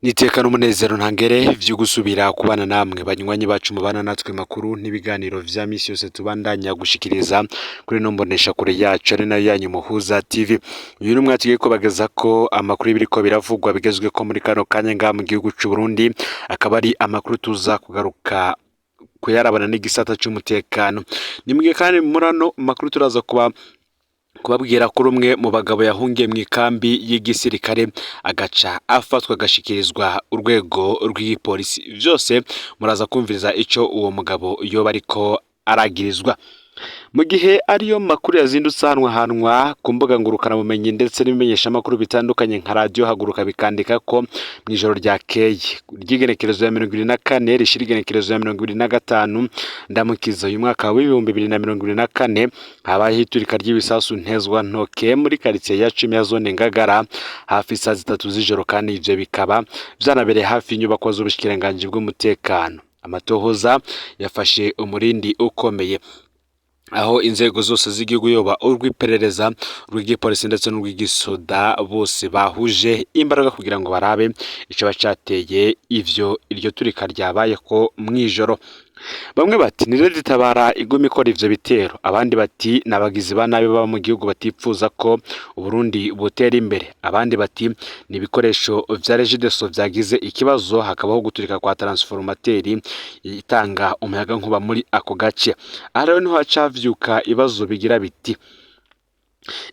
Niteka n'umunezero ntangere vyo gusubira kubana namwe banywanyi bacu mubana natwe makuru n'ibiganiro vya misi yose tubandanya gushikiriza kuri no mbonesha kure yacu ari nayo yanyu Muhuza TV. Uyu ni umwanya tugiye kubageza ko amakuru y'ibiriko biravugwa bigezweko muri kano kanya ngaha mu gihugu c'u Burundi, akaba ari amakuru tuza kugaruka kuyarabana n'igisata c'umutekano. Ni mugihe kandi muri ano makuru turaza kuba kubabwira ko umwe mu bagabo yahungiye mu ikambi y'igisirikare agaca afatwa agashikirizwa urwego rw'igipolisi. Vyose muraza kumviriza ico uwo mugabo yoba ariko aragirizwa. Mu gihe ariyo makuru yazindutse ahanwahanwa ku mbuga ngurukanabumenyi ndetse n'ibimenyeshamakuru bitandukanye nka radiyo Haguruka, bikandika ko mw'ijoro ryakeye ry'igenekerezo ya 24 rishira igenekerezo ya 25 Ndamukiza uyu mwaka w'2024, habayeho iturika ry'ibisasu ntezwa ntoke muri karitsiye ya 10 ya zone Ngagara hafi saa 3 z'ijoro, kandi ivyo bikaba vyanabereye hafi y'inyubakwa z'ubushikiranganji bw'umutekano. Amatohoza yafashe umurindi ukomeye, aho inzego zose z'igihugu, yoba urw'iperereza, urw'igipolisi ndetse n'urw'igisoda, bose bahuje imbaraga kugira ngo barabe icoba cateye ivyo iryo turika ryabayeko mw'ijoro. Bamwe bati ni Red Tabara iguma ikora ivyo bitero, abandi bati ni abagizi ba nabi baba mu gihugu batipfuza ko Uburundi butera imbere, abandi bati ni ibikoresho vya Regideso vyagize ikibazo hakabaho guturika kwa transformateur itanga umuyagankuba muri ako gace. Aha rero niho haca havyuka ibibazo bigira biti: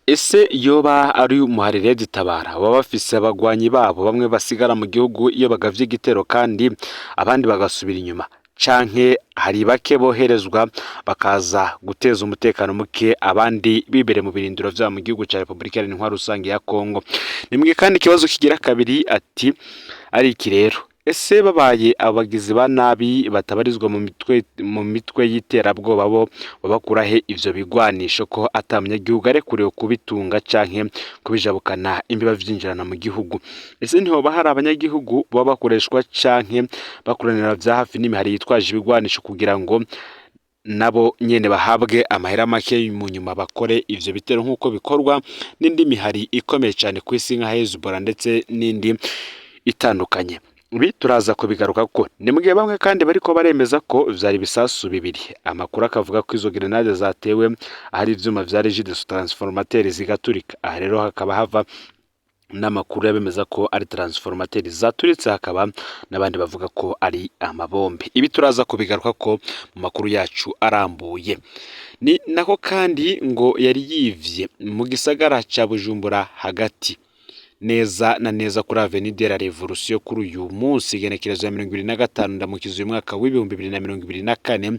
ese yoba ari umuhari Red Tabara baba bafise abagwanyi babo bamwe basigara mu gihugu iyo bagavye igitero kandi abandi bagasubira inyuma, canke hari bake boherezwa bakaza guteza umutekano muke abandi bibere mu birindiro vyabo mu gihugu ca Repubulika Iharanira Intwaro Rusange ya Kongo? Nimwe kandi ikibazo kigira kabiri ati ari iki rero: ese babaye abagizi ba nabi batabarizwa mu mitwe y'iterabwoba, bo babakura he ivyo bigwanisho, ko ata munyagihugu arekuriwe kubitunga canke kubijabukana imbiba vyinjirana mu gihugu? Ese ntihoba hari abanyagihugu baba bakoreshwa canke bakoranira vya hafi n'imihari yitwaje ibigwanisho kugira ngo nabo nyene bahabwe amahera make, mu nyuma bakore ivyo bitero, nk'uko bikorwa n'indi mihari ikomeye cane kw'isi nka Hezbollah ndetse n'indi itandukanye? Ibi turaza kubigaruka ko ni mu gihe bamwe kandi bariko baremeza ko vyari ibisasu bibiri. Amakuru akavuga ko izo grenade zatewe ahari ivyuma vya Regideso, transformateur zigaturika. Aha rero hakaba hava n'amakuru yabemeza ko ari transformateur zaturitse, hakaba n'abandi bavuga ko ari amabombe. Ibi turaza kubigaruka ko mu makuru yacu arambuye. Ni nako kandi ngo yari yivye mu gisagara ca Bujumbura hagati neza na neza kuri Avenue de la Revolution kuri uyu munsi igenekerezo ya 25 Ndamukiza uyu mwaka w'2024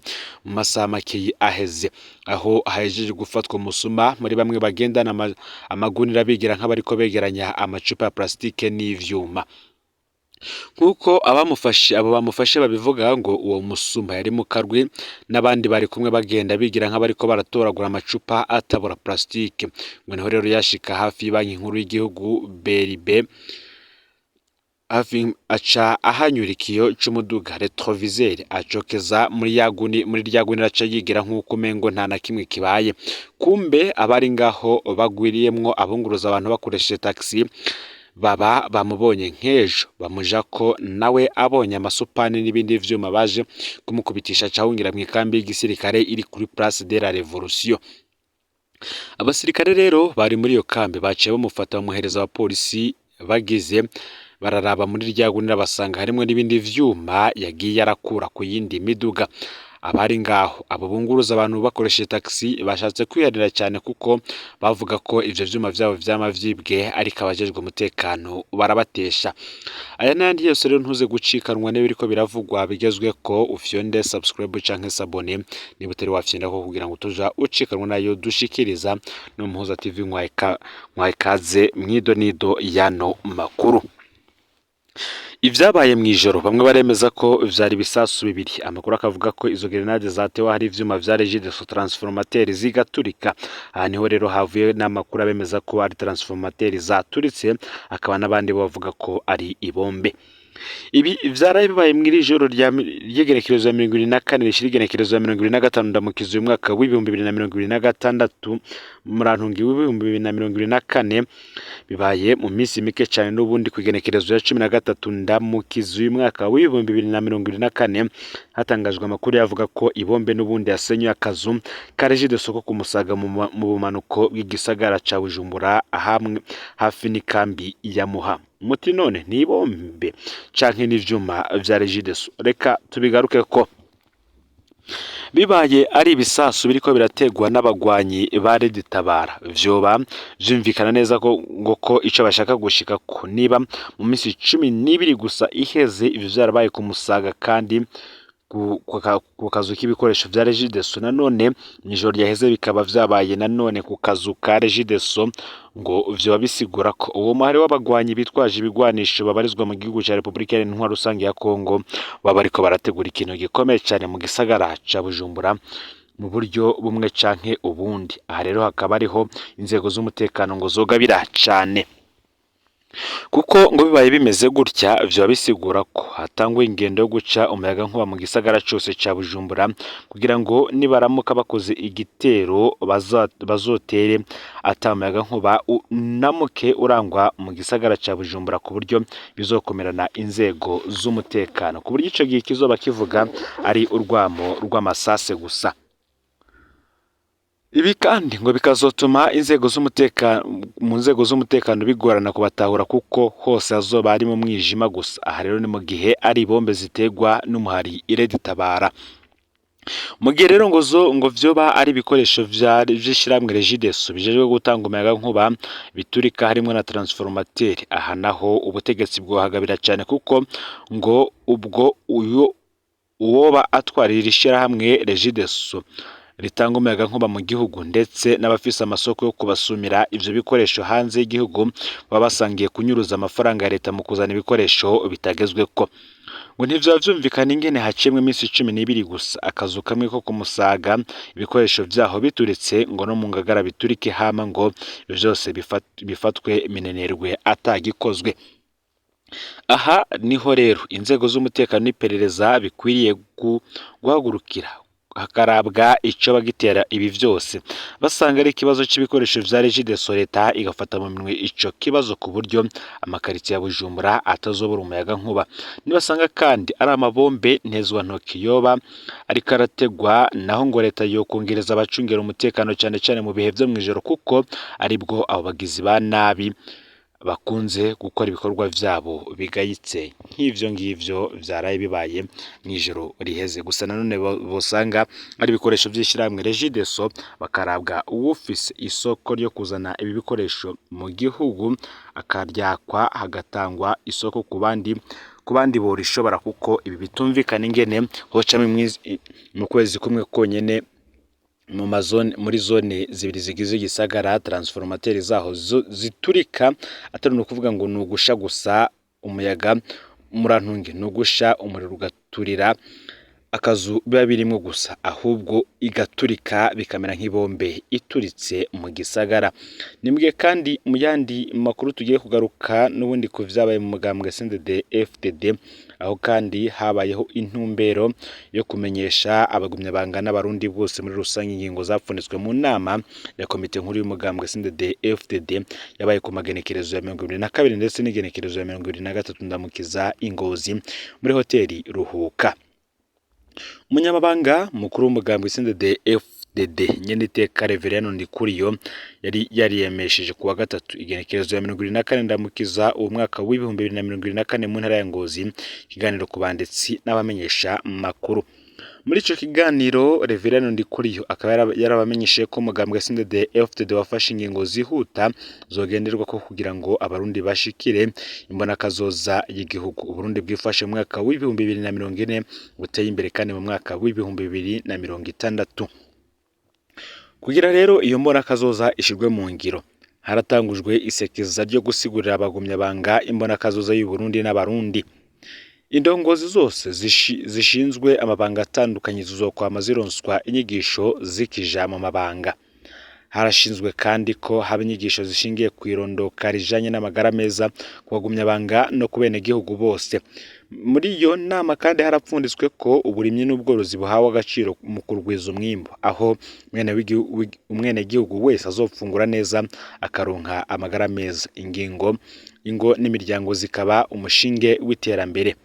mu masaha make aheze, aho hahejeje gufatwa umusuma muri bamwe bagendana amagunira bigira nk'abariko begeranya amacupa ya plastique n'ivyuma. Nk'uko abamufashe, abo bamufashe babivuga, ngo uwo musuma yari mu karwi n'abandi bari kumwe, bagenda bigira nk'abariko baratoragura amacupa atabura plastique. Ngo niho rero yashika hafi y'Ibanki Nkuru y'Igihugu BRB hafi, aca ahanyura ikiyo c'umuduga, rétroviseur, acokeza muri yaguni muri rya gunira, aca yigira nk'uko umengo nta na kimwe kibaye. Kumbe abari ngaho bagwiriyemwo abunguruza abantu bakoresheje taxi baba bamubonye nk'ejo bamujako, nawe abonye amasupani n'ibindi vyuma baje kumukubitisha, aca ahungira mw'ikambi y'igisirikare iri kuri Place de la Revolution. Abasirikare rero bari muri iyo kambi baciye bamufata, bamuhereza abapolisi. Bagize bararaba muri rya gunira, basanga harimwo n'ibindi vyuma yagiye arakura ku yindi miduga. Abari ngaho, abo bunguruza abantu bakoresheje taxi, bashatse kwiharira cyane kuko bavuga ko ivyo vyuma vyabo vyama vyibwe, ariko abajejwe umutekano barabatesha. Aya n'ayandi yose rero ntuze gucikanwa n'ibiriko biravugwa bigezweko. Ufyonde subscribe canke s'abonner niba utari wafyondako kugira ngo utuja ucikanwa nayo dushikiriza no Muhuza TV. Nkwaye kaze mwido nido yano makuru. Ivyabaye mw'ijoro, bamwe baremeza ko vyari ibisasu bibiri. Amakuru akavuga ko izo grenade zatewe hari ivyuma vya Regideso, transformateur zigaturika. Aha niho rero havuye n'amakuru abemeza ko ari transformateur zaturitse, akaba n'abandi bavuga ko ari ibombe. Ibi vyaraye bibaye mw'iri joro ry'igenekerezo ya 24 rishira igenekerezo ya 25 Ndamukiza uyu mwaka w'2026, murantungi, w'2024. Bibaye mu minsi mike cane n'ubundi ku igenekerezo ya 13 Ndamukiza uyu mwaka w'2024 hatangajwe amakuru yavuga ko ibombe n'ubundi yasenyuye akazu ka Regideso ko ku Musaga mu bumanuko bw'igisagara ca Bujumbura, hamwe hafi n'ikambi ya Muha. Muti none ni ibombe canke n'ivyuma vya Regideso? Reka tubigaruke ko bibaye ari ibisasu biriko birategwa n'abagwanyi ba Red Tabara, vyoba vyumvikana neza ko ngo ko ico bashaka gushika ko niba mu minsi 12 gusa iheze ivyo vyarabaye ku Musaga kandi ku kazu k'ibikoresho vya Regideso, nanone mw'ijoro ryaheze bikaba vyabaye nanone ku kazu ka Regideso, ngo vyoba bisigura ko uwo muhari w'abagwanyi bitwaje ibigwanisho babarizwa mu gihugu ca Repubulika Iharanira Intwaro Rusange ya Kongo baba bariko barategura ikintu gikomeye cane mu gisagara ca Bujumbura mu buryo bumwe canke ubundi. Aha rero hakaba hariho inzego z'umutekano ngo zogabira cane, kuko ngo bibaye bimeze gutya vyoba bisigura ko hatangwa ingendo yo guca umuyagankuba mu gisagara cose ca Bujumbura, kugira ngo nibaramuka bakoze igitero bazotere ata muyagankuba unamuke urangwa mu gisagara ca Bujumbura, ku buryo bizokomerana inzego z'umutekano, ku buryo ico gihe kizoba kivuga ari urwamo rw'amasase gusa. Ibi kandi ngo bikazotuma inzego z'umutekano mu nzego z'umutekano bigorana kubatahura, kuko hose hazoba ari mu mwijima gusa. Aha rero ni mu gihe ari ibombe zitegwa n'umuhari Red Tabara. Mu gihe rero ngo zo ngo vyoba ari ibikoresho vy'ishirahamwe Regideso bijejwe gutanga umuyagankuba biturika harimwo na transformateur, aha naho ubutegetsi bwohagabira cane, kuko ngo ubwo uyo uwoba atwarira ishirahamwe Regideso ritanga umuyagankuba mu gihugu ndetse n'abafise amasoko yo kubasumira ivyo bikoresho hanze y'igihugu baba basangiye kunyuruza amafaranga ya leta mu kuzana ibikoresho bitagezweko. Ngo ntivyoba vyumvikana ingene haciyemwo iminsi 12 gusa akazu kamwe ko ku Musaga ibikoresho vyaho bituritse, ngo no mu Ngagara biturike, hama ngo vyose bifatwe minenerwe atagikozwe. Aha niho rero inzego z'umutekano n'iperereza bikwiriye guhagurukira, hakarabwa icoba gitera ibi vyose. Basanga ari ikibazo c'ibikoresho vya Regideso, leta igafata mu minwe ico kibazo ku buryo amakaritsiye ya Bujumbura atazobura umuyagankuba. Nibasanga kandi ari amabombe ntezwantoki yoba ariko arategwa, naho ngo leta yokongereza abacungera umutekano cane cane mu bihe vyo mw'ijoro, kuko aribwo abo bagizi ba nabi bakunze gukora ibikorwa vyabo bigayitse nk'ivyo ngivyo vyaraye bibaye mw'ijoro riheze. Gusa nanone bosanga ari ibikoresho vy'ishirahamwe Regideso, bakarabwa uwufise isoko ryo kuzana ibi bikoresho mu gihugu akaryakwa, hagatangwa isoko ku bandi borishobora, kuko ibi bitumvikana ingene hocamwo mu kwezi kumwe konyene mu mazone, muri zone zibiri zigize igisagara, transformateur zaho ziturika, atari ukuvuga ngo ni ugusha gusa umuyaga, murantunge, ni ugusha umuriro ugaturira akazu biba birimwo gusa, ahubwo igaturika bikamera nk'ibombe ituritse mu gisagara. Nimbwiye kandi mu yandi makuru tugiye kugaruka n'ubundi ku vyabaye mu mugambwe CNDD FDD, aho kandi habayeho intumbero yo kumenyesha abagumyabanga n'abarundi bose muri rusange ingingo zapfunitswe mu nama ya komite nkuru y'umugambwe CNDD FDD yabaye ku magenekerezo ya 22 ndetse n'igenekerezo ya 23 Ndamukiza i Ngozi muri hoteli Ruhuka. Umunyamabanga mukuru w'umugambwe CNDD FDD nyeniteka Reverien Ndikuriyo yari yariyemesheje kuwa gatatu igenekerezo ya 24 Ndamukiza uwo mwaka w'2024 mu ntara ya Ngozi ikiganiro ku banditsi n'abamenyesha makuru. Muri ico kiganiro Reverien Ndikuriyo akaba yarabamenyesheje ko umugambwe CNDD FDD wafashe ingingo zihuta zogenderwako kugira ngo abarundi bashikire imbonakazoza y'igihugu. Uburundi bwifashe mu mwaka w'2040 buteye imbere kandi mu mwaka w'2060. Kugira rero iyo mbonakazoza ishirwe mu ngiro, haratangujwe isekeza ryo gusigurira abagumyabanga imbonakazoza y'Uburundi n'abarundi. Indongozi zose zishinzwe amabanga atandukanye zizokwama zironswa inyigisho zikija mu mabanga. Harashinzwe kandi ko haba inyigisho zishingiye ku irondoka rijanye n'amagara meza, kubagumyabanga no ku benegihugu bose. Muri iyo nama kandi harapfunditswe ko uburimyi n'ubworozi buhawe agaciro mu kurwiza umwimbu, aho umwenegihugu wese azofungura neza akaronka amagara meza. Ingingo ingo n'imiryango zikaba umushinge w'iterambere.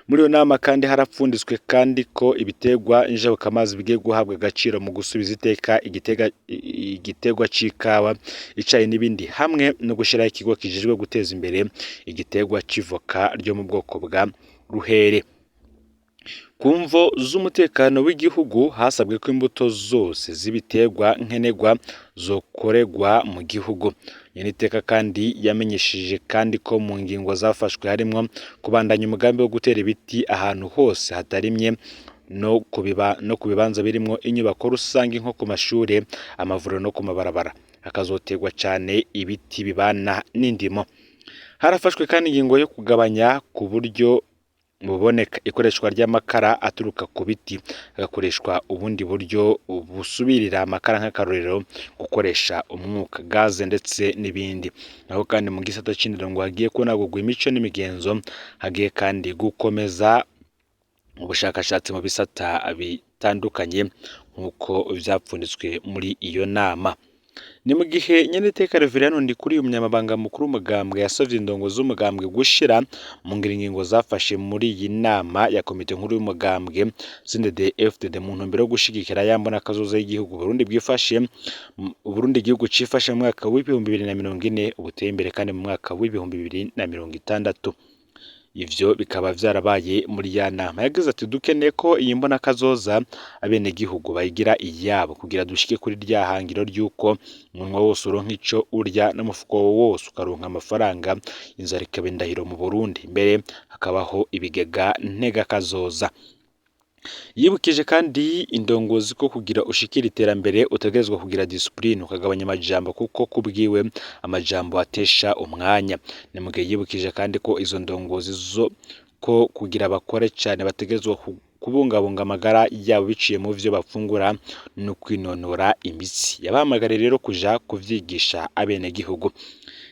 Muri iyo nama kandi harapfunditswe kandi ko ibitegwa njabukamazi bigiye guhabwa agaciro mu gusubiza iteka igitegwa c'ikawa, icayi n'ibindi, hamwe no gushiraho ikigo kijejwe guteza imbere igitegwa c'ivoka ryo mu bwoko bwa ruhere. Ku mvo z'umutekano w'igihugu hasabwe ko imbuto zose z'ibitegwa nkenerwa zokoregwa mu gihugu. Nyeniteka kandi yamenyesheje kandi ko mu ngingo zafashwe harimwo kubandanya umugambi wo gutera ibiti ahantu hose hatarimye no ku bibanza birimwo inyubako rusange nko ku mashure, amavuriro no ku mabarabara. Hakazoterwa cane ibiti bibana n'indimo. Harafashwe kandi ingingo yo kugabanya ku buryo buboneka ikoreshwa ry'amakara aturuka ku biti, hagakoreshwa ubundi buryo busubirira amakara, nk'akarorero gukoresha umwuka, gaze ndetse n'ibindi. Naho kandi mu gisata c'indero ngo hagiye kunagurwa imico n'imigenzo, hagiye kandi gukomeza ubushakashatsi mu bisata bitandukanye nk'uko vyapfunditswe muri iyo nama. Ni mu gihe nyeniteka Reveriyano Ndikuriye umunyamabanga mukuru w'umugambwe yasavye indongo z'umugambwe gushira mu ngiro ingingo zafashe muri iyi nama ya komite nkuru y'umugambwe CNDD-FDD mu ntumbero yo gushigikira ya mbonakazoza y'igihugu Burundi bwifashe, Burundi igihugu cifashe mu mwaka w'2040 ubuteye imbere kandi mu mwaka w'2060. Ivyo bikaba vyarabaye muri ya nama. Yagize ati dukeneye ko iyi mbonakazoza abenegihugu bayigira iyabo kugira dushike kuri rya hangiro ry'uko umunwa wose uronka ico urya n'umufuko wose ukaronka amafaranga, inzara ikaba indahiro mu Burundi, mbere hakabaho ibigega ntegakazoza. Yibukije kandi indongozi ko kugira ushikire iterambere utegerezwa kugira discipline, ukagabanya amajambo kuko kubwiwe amajambo atesha umwanya. Ni mu gihe yibukije kandi ko izo ndongozi zo ko kugira bakore cane bategerezwa kubungabunga amagara yabo biciye mu vyo bafungura no kwinonora imitsi. Yabahamagariye rero kuja kuvyigisha abenegihugu.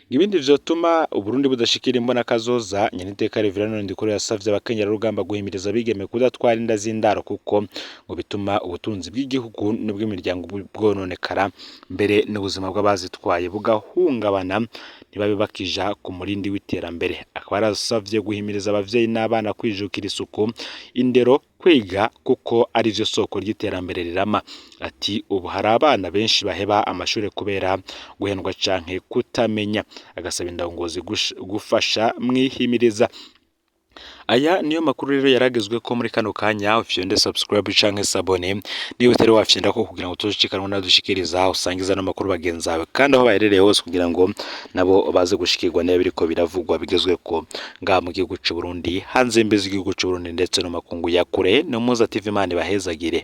Ibindi vyotuma Uburundi budashikira imbonakazoza, nyeniteka Reveriyano Ndikuriyo yasavye abakenyerarugamba guhimiriza abigeme kudatwara inda z'indaro kuko ngo bituma ubutunzi bw'igihugu n'ubw'imiryango bwononekara, mbere n'ubuzima bw'abazitwaye bugahungabana ntibabe bakija ku murindi w'iterambere. Akaba yarasavye guhimiriza abavyeyi n'abana kwijukira isuku, indero, kwiga kuko arivyo soko ry'iterambere rirama. Ati ubu hari abana benshi baheba amashure kubera guhendwa canke kutamenya. Agasaba indongozi gufasha mwihimiriza. Aya niyo makuru rero yaragezwe ko muri kano kanya. Ufyonde subscribe canke s'abonner niba utari wafyonda ko kugira ngo tuzoshikanwe nadushikiriza, usangiza n'amakuru bagenzi bawe kandi aho baherereye hose kugira ngo nabo baze gushikirwa niba biriko biravugwa bigezweko ngaha mu gihugu c'u Burundi, hanze y'imbizi z'igihugu c'u Burundi ndetse no makungu ya kure. No Muza TV, Imana ibahezagire.